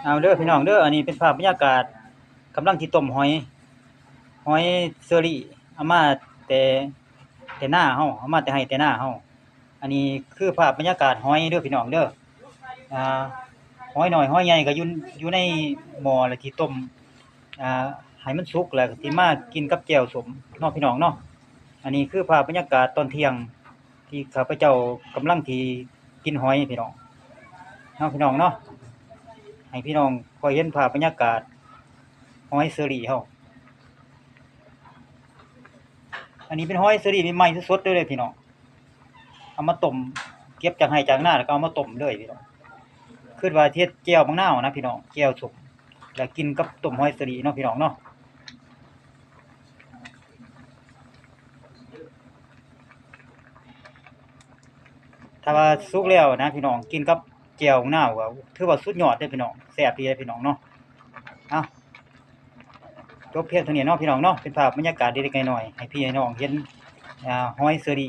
ເອົາເດີພີ່ນ້ອງເດີ ອັນນີ້ເປັນພາບບັນຍາກາດກຳລັງຊິຕົ້ມຫອຍ ຫອຍເຊີຣີ ເອົາມາແຕ່ ແຕ່ນາເຮົາ ເອົາມາແຕ່ໄຮ່ແຕ່ນາເຮົາ. ອັນນີ້ຄືພາບບັນຍາກາດຫອຍເດີພີ່ນ້ອງເດີ ອ່າ ຫອຍນ້ອຍຫອຍໃຫຍ່ກໍຢູ່ ຢູ່ໃນໝໍ້ ແລ້ວທີ່ຕົ້ມ ອ່າ ໃຫ້ມັນສຸກ ແລ້ວກໍຊິມາກິນກັບແຈ່ວສົ້ມເນາະພີ່ນ້ອງເນາະ. ອັນນີ້ຄືພາບບັນຍາກາດຕອນທ່ຽງ ທີ່ຂ້າພະເຈົ້າກຳລັງທີ່ກິນຫອຍພີ່ນ້ອງເນາະ ພີ່ນ້ອງເນາະ ໃຫ້ພີ່ນ້ອງຄ່ອຍເຫັນພາບບັນຍາກາດຫອຍເຊີຣີເຮົາ. ອັນນີ້ເປັນຫອຍເຊີຣີໃໝ່ໆ ສົດໆ ເລີຍເດີພີ່ນ້ອງ ເອົາມາຕົ້ມ ເກັບຈາກໄຮ່ຈາກນາ ແລ້ວກໍເອົາມາຕົ້ມເລີຍພີ່ນ້ອງ. ຄິດວ່າຊິເຮັດແຈ່ວບັກນາວນະພີ່ນ້ອງ ແຈ່ວສົ້ມ ແລ້ວກິນກັບຕົ້ມຫອຍເຊີຣີເນາະ ພີ່ນ້ອງເນາະ. ຖ້າວ່າສຸກແລ້ວນະພີ່ນ້ອງ ກິນກັບແຈ່ວນາວກໍຖືວ່າສຸດຍອດເດ້ພີ່ນ້ອງ ແຊບດີເດ້ພີ່ນ້ອງເນາະ. ເອົາ ຈົບພຽງເທົ່ານີ້ເນາະພີ່ນ້ອງເນາະ ເປັນພາບບັນຍາກາດເລັກໆນ້ອຍໆ ໃຫ້ພີ່ໃຫ້ນ້ອງເຫັນ ອ່າ ຫອຍເຊີຣີ